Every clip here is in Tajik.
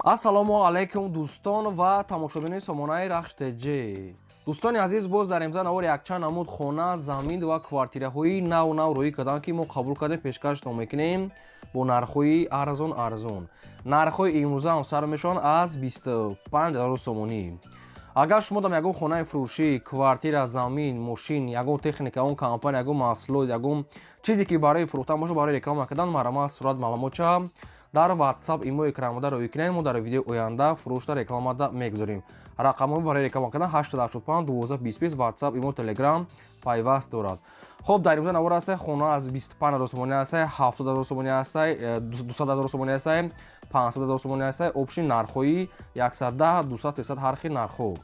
Ассалому алайкум, дӯстон ва тамошобинони сомонаи Рахш ТЖ. Дӯстони азиз, боз дар имза навор якчанд намуд хона, замин ва квартираҳои нав нав рӯӣ карданд, ки мо қабул кардем, пешкашто мекунем бо нархҳои арзон арзон. Нархҳои имрӯза ҳам сар мешаванд аз 25 ҳазор сомонӣ. Агар шумо дам ягон хонаи фурӯшӣ, квартира, замин, мошин, ягон техника, ягон компания, ягон маҳсулот, ягон чизе, ки барои фурӯхтан бошад, барои реклама кардан, марҳамат, сурат, маълумотча дар WhatsApp, имо, экранмода рӯй кунед. Мо дар видеои оянда фурӯшда, рекламада мегузорем. Рақамҳо барои реклама кардан 885 12 25, WhatsApp, имо, Telegram пайваст дорад. Хуб, дар имрӯза навор ҳастай: хона аз 25 ҳазор сомонӣ ҳастай, 70 ҳазор сомонӣ ҳастай, 200 ҳазор сомонӣ ҳастай, 500 ҳазор сомонӣ ҳастай. Общий нархҳои 110, 200, 300, ҳар хел нархҳо.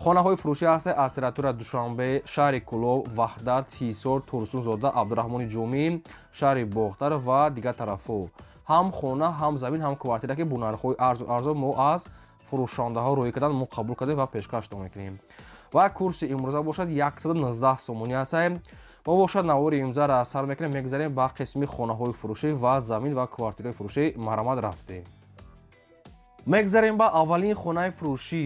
Хонаҳои фурӯшӣ ҳастай аз территория Душанбе, шаҳри Кӯлоб, Ваҳдат, Ҳисор, Турсунзода, Абдураҳмони Ҷомӣ, шаҳри Бохтар ва дигар тарафҳо. Ҳам хона, ҳам замин, ҳам квартира, ки бо нархҳои арзон арзон мо аз фурӯшандаҳо рӯй кардан, мо қабул кардем ва пешкашто мекунем. Ва курси имрӯза бошад 119 сомонӣ ҳастай. Мо бошад навори имрӯзаро сар мекунем, мегзарем ба қисми хонаҳои фурӯшӣ ва замин ва квартираҳои фурӯшӣ. Марҳамат, рафтем. Мегзарем ба аввалин хонаи фурӯшӣ.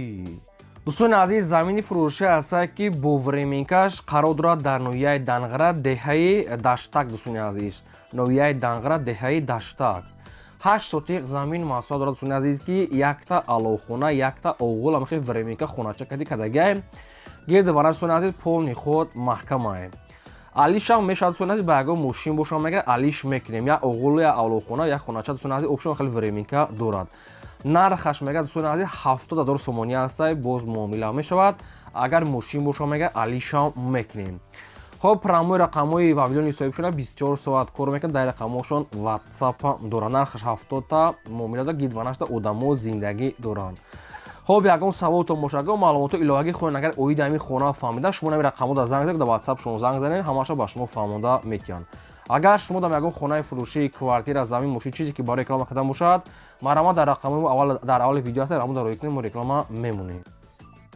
Дӯстони азиз, замини фурӯшӣ ҳастад, ки бо временка ш қарор дорад дар ноҳияи Данғара, деҳаи Даштак. Дӯстони азиз, ноҳияи Данғара, деҳаи Даштак, 8 сотиқ замин масоҳат дорад. Дӯстони азиз, ки якта аловхона, якта оғул, ҳамихел временка хонача кади кадагай гирд вара. Дӯстони азиз, полный ход маҳкамае, алишам мешавад. Дӯстони азиз, ба ягон мошин бошам, мега, алиш мекунем. Як оғул, як аловхона, як хонача. Дӯстони азиз, общем, хеле временка дорад. Нархаш, мега, дӯстони азиз, 70 000 сомонӣ ҳастай, боз муомила мешавад. Агар мошин бошам, мега, алишам мекунем. Хоб, прямой рақамҳои вавилони соҳибшона 24 соат кор мекунад, дар рақамҳошон WhatsApp дорад. Нархаш 70-та, муомила, гидванашта одамо зиндагӣ доранд. Хоб, ягон саволтон бошад, ягон маълумоти иловагӣ хоҳед, агар оиди ҳамин хона фаҳмида, шумо ҳамин рақамҳо дар занг занед, дар WhatsApp шумо занг занед, ҳамаша ба шумо фаҳмонда метиҳанд. Агар шумо дам ягон хонаи фурӯшӣ, квартира, замин, мошин, чизе, ки барои реклама кардан бошад, марҳамат, дар рақамҳои аввал, дар аввали видео ҳаст, рақамҳо дар рӯй кунем, мо реклама мемонем.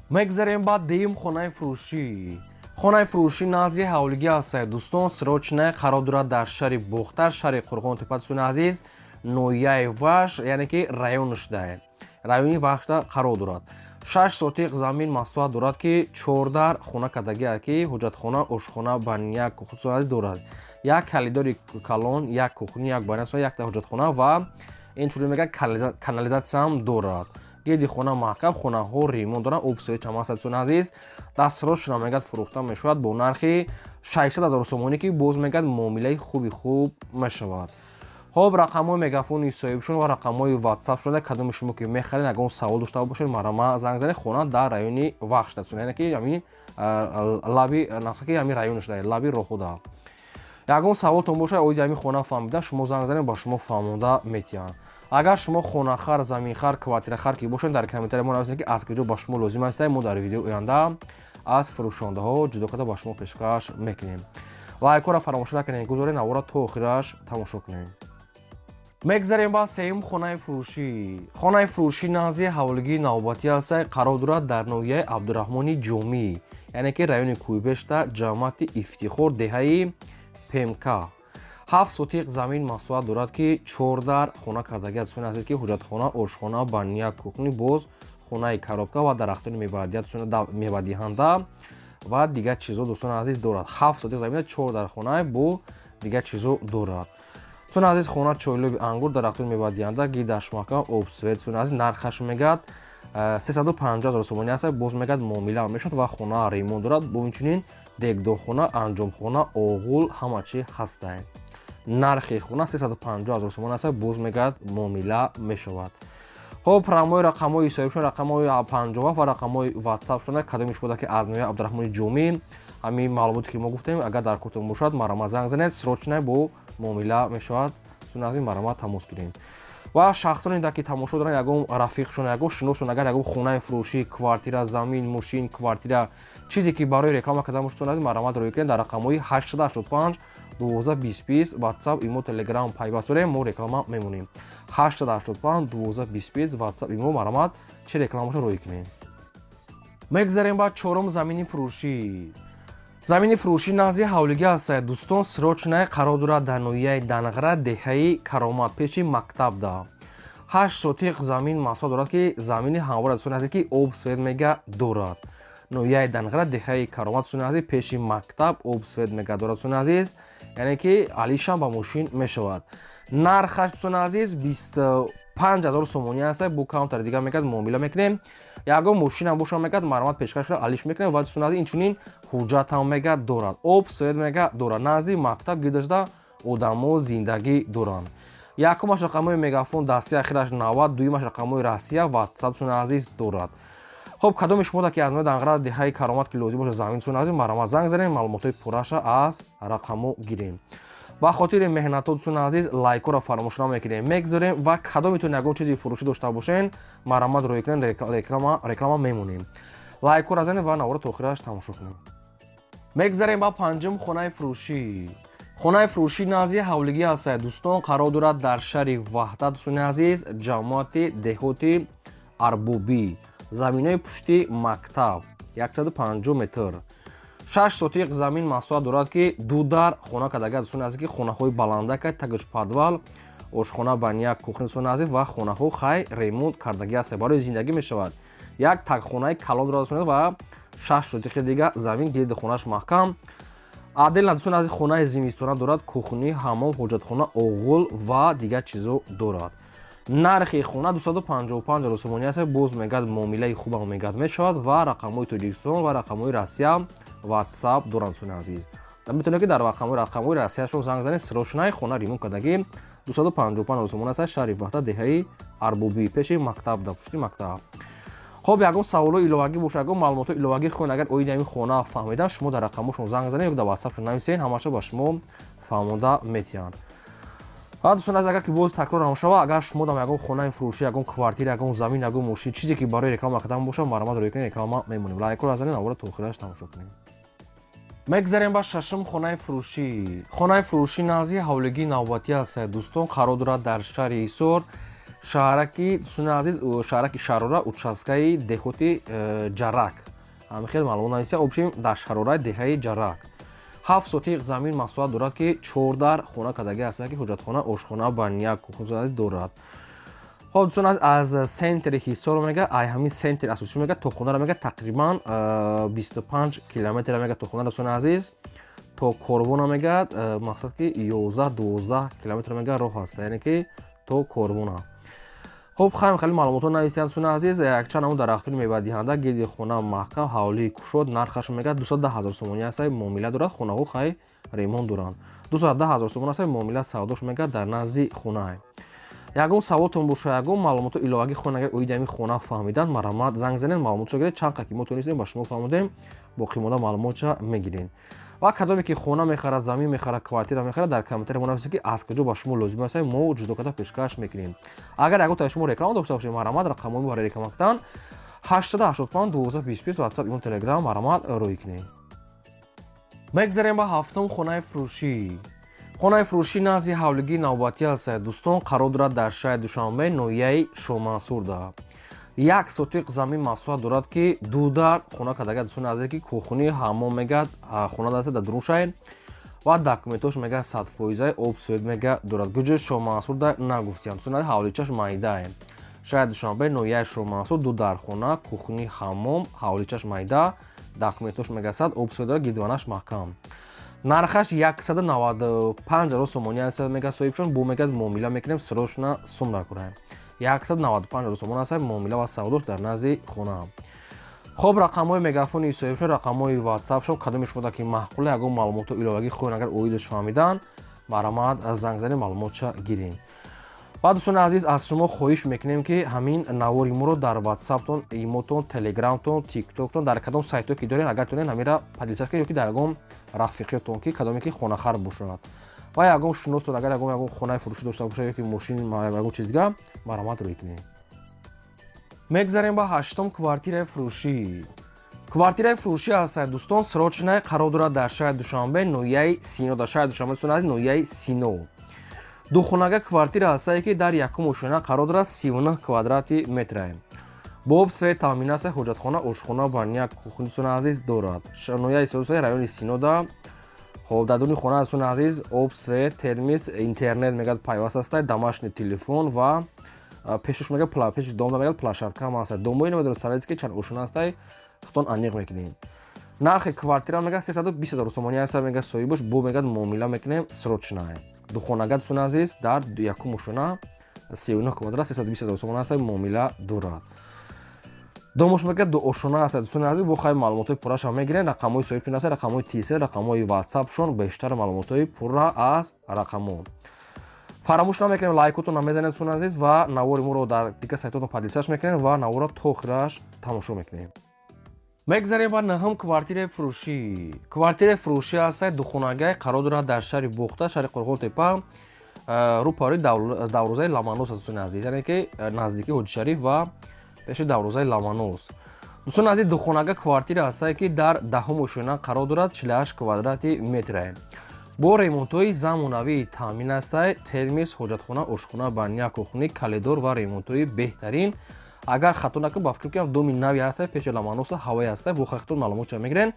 Мегзарем ба дуюм хонаи фурӯшӣ. Хонаи фурӯшӣ назди ҳавлигӣ ҳастад, дӯстон, срочно қарор дорад дар шаҳри Бохтар, шаҳри Қурғонтепа. Дӯстони азиз, ноҳияи Вахш, яъне ки районашда, райони Вахшда қарор дорад. 6 сотиқ замин масоҳат дорад, ки чордар хона кардагиа, ки ҳуҷҷатхона, ошхона, баня дорад, як калидори калон, як кухня, як баня, якта ҳуҷҷатхона ва инчунин, мега, канализатсияам дорад. Гирди хона маҳкам, хонаҳо ремонт доранд, обсои чамаста. Дӯстони азиз, дастсрочно, мегӯяд, фурӯхта мешавад бо нархи 600 ҳазор сомонӣ, ки боз, мегӯяд, муомилаи хуби хуб мешавад. Хоб, рақамҳои мегафони соҳибшон ва рақамҳои WhatsApp шуда, кадоми шумо ки мехаред, ягон савол дошта бошед, марҳамат, занг занед. Хона дар райони Вахш, яъне ки ҳамин лаби насаки ҳамин район шуда, лаби роҳуда. Ягон саволтон бошад оиди ҳамин хона фаҳмида, шумо занг занед, ба шумо фаҳмонда метиҳанд. Агар шумо хонахар, заминхар, квартирахар ки бошед, дар комментария мо нависед, ки аз куҷо ба шумо лозим аст. Мо дар видеои оянда аз фурӯшондаҳо ҷудо карда ба шумо пешкаш мекунем. Лайкҳоро фаромӯш накунед, гузоред, навора то охираш тамошо кунед. Мегзарем ба сеюм хонаи фурӯшӣ. Хонаи фурӯшӣ назди ҳавлигии навбатӣ ҳаста, қарор дорад дар ноҳияи Абдураҳмони Ҷомӣ, яъне ки райони Кӯйбешта, ҷамоати Ифтихор, деҳаи Пемка. 7 сотиқ замин масоҳат дорад, ки чордар хона кардагӣ. Дӯстони азиз, ки ҳуҷҷатхона, ошхона, баня, кухня, боз хонаи коробка ва дарахтони мевадиҳанда ва дигар чизо, дӯстони азиз, дорад. 7 сотиқ замина, чор дар хона бо дигар чизо дорад. Дӯстони азиз, хона, чойлоби ангур, дарахтони мевадиҳанда, гидашмака, обсвет. Дӯстони азиз, нархаш, мегӯяд, 350 000 сомонӣ аст, боз, мегӯяд, муомила мешавад ва хона ремонт дорад, бо инчунин дегдонхона, анҷомхона, оғул, ҳама чи ҳастанд. Нархи хона 350 000 сомон аст, боз, мегӯяд, муомила мешавад. Хоб, прямой рақамҳои соҳибшон, рақамҳои 57 ва рақамҳои WhatsApp шона, кадоми шумо ки аз ноҳияи Абдураҳмони Ҷомӣ, ҳамин маълумоте ки мо гуфтем, агар дар кортон бошад, марҳамат, занг занед, срочно бо муомила мешавад. Суназин, марҳамат, тамос гирем. Ва шахсоне ки тамошо доранд, ягон рафиқшон, ягон шиносшон, агар ягон хонаи фурӯшӣ, квартира, замин, мошин, квартира, чизе ки барои реклама кардан бошад, суназин, марҳамат, рӯй кунед дар рақамҳои 885 12 20 20, WhatsApp, имо, Telegram пайваст дорем, мо реклама мемонем. 885 12 20 20, WhatsApp, имо, марҳамат, чӣ рекламашо рӯй кунем. Мегзарем ба чорум замини фурӯшӣ. Замини фурӯшӣ назди ҳавлигӣ ҳастад, дӯстон, срочно қарор дорад дар ноҳияи Данғара, деҳаи Каромат, пеши мактабда. 8 сотиқ замин масоҳат дорад, ки замини ҳамвор, дӯстони азиз, ки об, свет мега дорад. Ноҳияи Данғара, деҳаи Каромат, дӯстони азиз, пеши мактаб, об, свет мега дорад, дӯстони азиз, яъне ки алишам ба мошин мешавад. Нархаш, дӯстони азиз, 25 000 сомонӣ аст. Бу камтар дига мекард, муомила мекунем. Ягон мошинам бошам, мекард, марҳамат, пешкаш кард, алиш мекунем. Ва, дӯстони азиз, инчунин ҳуҷҷатам мега дорад, об, свет мега дорад, назди мактаб гирдашуда одамо зиндагӣ доранд. Якумаш рақамҳои Мегафон, дасти ахираш 90, дуюмаш рақамҳои Россия, Ватсап, дӯстони азиз, дорад. Хоб, кадоми шумо ки аз ноҳияи Данғара, деҳаи Каромат, ки лозим бошад замин, дӯстони азиз, марҳамат, занг занем, маълумотҳои пурраша аз рақамҳо гирем. Ба хотири меҳнатҳо, дӯстони азиз, лайкҳоро фаромӯш намекунем, мегузорем. Ва кадометон ягон чизи фурӯшӣ дошта бошен, марҳамат, рӯй кунем, реклама мемонем. Лайкҳоро занем ва наворо то охираш тамошо кунем. Мегзарем ба панҷум хонаи фурӯшӣ. Хонаи фурӯшӣ назди ҳавлигӣ ҳастад, дӯстон, қарор дорад дар шаҳри Ваҳдат, дӯстони азиз, ҷамоати деҳоти Арбобӣ, заминои пушти мактаб, 150 метр, 6 сотиқ замин масоҳат дорад, ки ду дар хона кардага, дӯстони азиз, ки хонаҳои баландака, тагаш подвал, ошхона, баня, кухня, дӯстони азиз. Ва хонаҳо хай ремонт кардагӣ ҳастад, барои зиндагӣ мешавад. Як тагхонаи калон дорад, дӯстони, ва 6 сотиқи дига замин, гирди хонааш маҳкам. Отдельно, дӯстони азиз, хонаи зимистона дорад, кухни, ҳамом, ҳоҷатхона, оғул ва дигар чизо дорад. Нархи хона 255 000 сомонӣ аст. Боз мегӯяд, муомилаи хубам мегӯяд мешавад. Ва рақамҳои Тоҷикистон ва рақамҳои Россия, Ватсап доранд, дӯстони азиз. Метавонед, ки дар рақамҳои Россияшон занг занед. Срочный хона ремонт кардагӣ, 255 000 сомонӣ аст, шаҳри Ваҳдат, деҳаи Арбобӣ, пеши мактаб, дар пушти мактаб. Хоб, ягон саволҳои иловагӣ боша, ягон маълумотҳои иловагӣ хоҳед агар оиди ҳамин хона фаҳмидан, шумо дар рақамҳошон занг занед ё дар Ватсапшон нависед, ҳамаша ба шумо фаҳмонда метиҳанд. Ва, дӯстон азиз, агар ки боз такрор ҳам шава, агар шумо дам ягон хонаи фурӯшӣ, ягон квартира, ягон замин, ягон мошин, чизе ки барои реклама кардан боша, марҳамат, рӯй кунед, реклама мемонем. Лайкҳоро занед, навора то охираш тамошо кунед. Мегзарем ба шашум хонаи фурӯшӣ. Хонаи фурӯшӣ назди ҳавлигии навбатӣ аст, дӯстон, қарор дорад дар шаҳри Ҳисор, шаҳраки, дӯстони азиз, шаҳраки Шарора, участкаи деҳоти Ҷарак. Ҳамин хел маълумот нависта, общем, дар Шарораи деҳаи Ҷарак 7 сотиқ замин масоҳат дорад, ки чор дар хона кардагӣ ҳастанд, ки ҳоҷатхона, ошхона, баня, кухня дорад. Хоб, дӯстон, аз центри Ҳисор мега, ай ҳамин центри асосӣ мега то хонара мега тақрибан 25 километр мега то хона, дӯстони азиз. То Корвона мегӯяд, мақсад ки 11-12 километр мега роҳ аст, яъне ки то Корвона. Хуб, хайм, хеле маълумотҳо нависиянд, дӯстони азиз. Якчанд намуд дарахтони мевадиҳанда, гирди хона маҳкам, ҳавлии кушод. Нархаш мегӯяд 210 000 сомонӣ аст, муомила дорад. Хонаҳо хай ремонт доранд. 210 000 сомон аст, муомила, савдош мегӯяд дар назди хонаа. Ягон саволтон боша, ягон маълумотҳо иловагӣ хоҳед агар оиди ҳамин хона фаҳмидан, марҳамат, занг занед, маълумотшо гиред. Чанд қа ки мо тонистем ба шумо фаҳмодем, боқимонда маълумотша мегирем. Ва кадоме ки хона мехарад, замин мехарад, квартира мехарад, дар комментария мо нависед, ки аз куҷо ба шумо лозим аст, мо ҷудо карда пешкаш мекунем. Агар ягон таи шумо реклама дошта бошед, марҳамат, рақамҳои мо барои реклама кардан 885 12 25, Ватсап, имо, Телеграм, марҳамат, рӯй кунед. Мегзарем ба ҳафтум хонаи фурӯшӣ. Хонаи фурӯшӣ назди ҳавлигии навбатӣ аст, дӯстон, қарор дорад дар шаҳри Душанбе, ноҳияи Шомансурда. 1 сотиқ замин масоҳат дорад, ки ду дар хона кардага, дӯстони азиз, ки кухни, ҳамом мегӯяд хона даста дар дурун шаҳр. Ва документош мегӯяд 100%-аи, об, свет мега дорад. Куҷои Шомансурда нагуфтиям, дӯстони, ҳавличаш майдае. Шаҳри Душанбе, ноҳияи Шомансур, ду дар хона, кухни, ҳамом, ҳавличаш майда, документош мегӯяд 100, об, свет дорад, гирдиванаш маҳкам. Нархаш 195 000 сомонӣ аст, мегӯяд соҳибшон. Бо мегӯяд муомила мекунем, срочно сум накунем. 195 000 сомон аст, муомила ва савдош дар назди хона. Хоб, рақамҳои Мегафони соҳибшон, рақамҳои Ватсапшон, кадоми шумо ки маъқула, ягон маълумотҳо иловагӣ хоҳед агар оидаш фаҳмидан, марҳамат, занг занед, маълумотша гирем. Ва, дӯстони азиз, аз шумо хоҳиш мекунем, ки ҳамин навори моро дар Ватсаптон, имотон, Телеграмтон, Тиктоктон, дар кадом сайтҳое ки доред, агар тонед, ҳамира поделиться кунед ё ки дар ягон рафиқиётон, ки кадоме ки хонахар бошад ва ягон шиностон, агар ягон хонаи фурӯшӣ дошта бошад ё ки мошин, ягон чиз дига, марҳамат, рӯй кунед. Мегзарем ба ҳаштум квартираи фурӯшӣ. Квартираи фурӯшӣ ҳастад, дӯстон, срочный, қарор дорад дар шаҳри Душанбе, ноҳияи Сино, дар шаҳри Душанбе, дӯстони азиз, ноҳияи Сино. Духонага квартира ҳастае, ки дар якум ошёна қарор дорад, 39 квадрати метрае, бо об, свет таъмин аст, ҳоҷатхона, ошхона, баня, кухня, дӯстони азиз, дорад. Ноҳияи Сино, райони Синода. Хоб, дар дуни хона, дӯстони азиз, об, свет, термис, интернет мегӯяд пайваст аста, домашний телефон ва Пешаш мега, пеши дом мега, площадка ҳам ҳаст. Домои намедонам, советский чанд ошона ҳастай, худтон аниқ мекунем. Нархи квартира мега 320 ҳазор сомонӣ аст, мега соҳибаш, бо мега муомила мекунем, срочно. Духонага, дӯстони азиз, дар якум ошона, 39 квадрат, 320 ҳазор сомонӣ аст, муомила дорад. Домош мега дуошона аст, дӯстони азиз. Бо хай маълумотҳои пурраашам мегирем. Рақамҳои соҳибшон аст, рақамҳои тисел, рақамҳои ватсапшон, бештар маълумотҳои пурра аз рақамҳо. Фаромӯш намекунем, лайкотон намезанед, дӯстони азиз, ва навори моро дар дигар сайтотон поделиться ш мекунем ва наворро то охираш тамошо мекунем. Мегзарем ба наҳум квартираи фурӯшӣ. Квартираи фурӯшӣ ҳаста, духонагай, қарор дорад дар шаҳри Бохта, шаҳри Қурғонтепа, рӯпарои даврозаи Ламанос, дӯстони азиз, яъне ки наздики Ҳоҷишариф ва пеши даврозаи Ламанос. Дӯстони азиз, духонага квартира ҳастае, ки дар даҳум ошёна қарор дорад, 48 квадрати метре, бо ремонтҳои замонавӣ таъмин ҳастай: термис, ҳоҷатхона, ошхона, баня, кухня, коридор ва ремонтҳои беҳтарин. Агар хато накунам, ба фикр кунам, доми нави ҳастай, пеши Ламаноса ҳавои ҳастай. Бо хахтон маълумотча мегирен.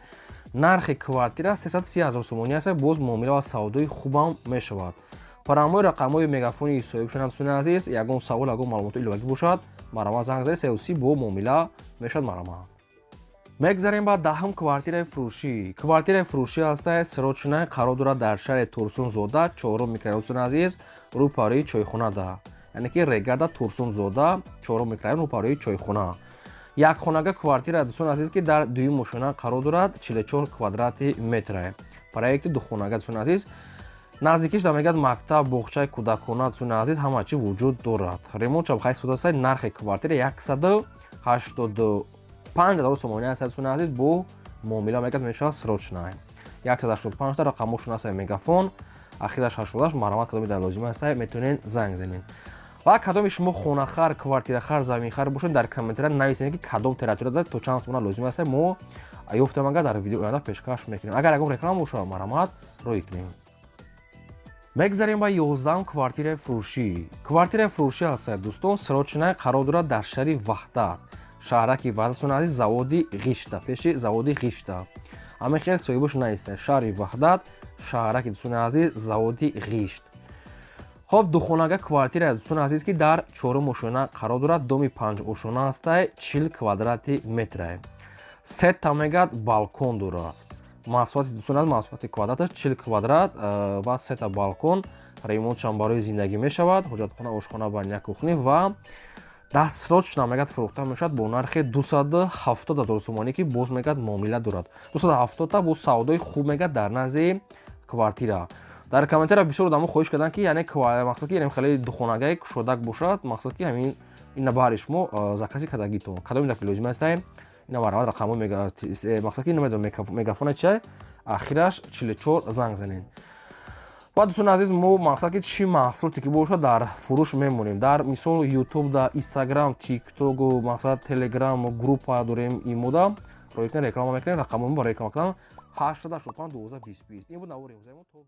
Нархи квартира 330 ҳазор сомонӣ ҳастай, боз муомила ва савдои хубам мешавад. Парамои рақамҳои мегафони соҳибшона, дӯстони азиз, ягон савол, ягон маълумоти иловагӣ бошад, марама занг занед, сеюси бо муомила мешавад, марама. Мегзарем ба даҳум квартираи фурӯшӣ. Квартираи фурӯшӣ ҳастай, срочно, қарор дорад дар шаҳри Турсунзода, чорум микрорайон, дӯстони азиз, рӯпарои чойхонада, яъне ки регада Турсунзода, чорум микрорайон, рӯпарои чойхона. Якхонага квартира, дӯстони азиз, ки дар дуюм ошёна қарор дорад, 44 квадрати метре, проекти духонага, дӯстони азиз. Наздикиш да мегӯяд мактаб, боғчаи кӯдакона, дӯстони азиз, ҳама чӣ вуҷуд дорад. Ремонт чабхай судасай. Нархи квартира 185 ҳазор сомонӣ аст, дӯстони азиз, бо муомила мегӯяд мешавад, срочно. 185 та рақамошон аст, мегафон, ахираш 88. Марҳамат, кадоми дар лозим аст, метавонед занг занед. Ва кадоми шумо хонахар, квартирахар, заминхар бошед, дар комментария нависед, ки кадом территорияда то чанд сомона лозим аст. Мо ёфтем, агар дар видео оянда пешкаш мекунем. Агар ягон реклама бошад, марҳамат, рӯй кунем. Мегзарем ба 11-ум квартираи фурӯшӣ. Квартираи фурӯшӣ ҳаст, дӯстон, срочно, қарор дорад дар шаҳри Ваҳдат, шаҳраки Ваҳдат, дӯстони азиз, заводи ғишта, пеши заводи ғишта. Ҳамин хел соҳибош наиста. Шаҳри Ваҳдат, шаҳраки, дӯстони азиз, заводи ғишт. Хоб, духонага квартира, дӯстони азиз, ки дар чорум ошёна қарор дорад, доми панҷ ошёна ҳастай, 40 квадрати метре, сета мегӯяд балкон дорад. Масоҳати, дӯстони азиз, масоҳати квадраташ 40 квадрат ва сета балкон. Ремонтшам барои зиндагӣ мешавад, ҳоҷатхона, ошхона, баня, кухня ва дастрочно мегӯяд фурӯхта мешавад бо нархи 270 ҳазор сомонӣ, ки боз мегӯяд муомила дорад. 270-та бо савдои хуб мегӯяд дар назди квартира. Дар комментария бисёр одамо хоҳиш карданд, ки яъне мақсад ки хеле духонагае кушодак бошад, мақсад ки ҳамин ина баҳри шумо заказ и кардагитон. Кадоми дафъи лозим астае, ина марҳамат, рақамҳо, мақсад ки намедонам мегафона чия, ахираш 44, занг занед. Ва, дӯстони азиз, мо мақсад ки чӣ маҳсулоте ки бошад, дар фурӯш мемонем. Дар мисол Ютуб, да Инстаграм, Тиктоку, мақсад Телеграм группа дорем, имода ройкан реклама мекунем. Рақамҳо барои реклама кардан 885 12 20 20. Ин буд навори имрӯзаи мо. То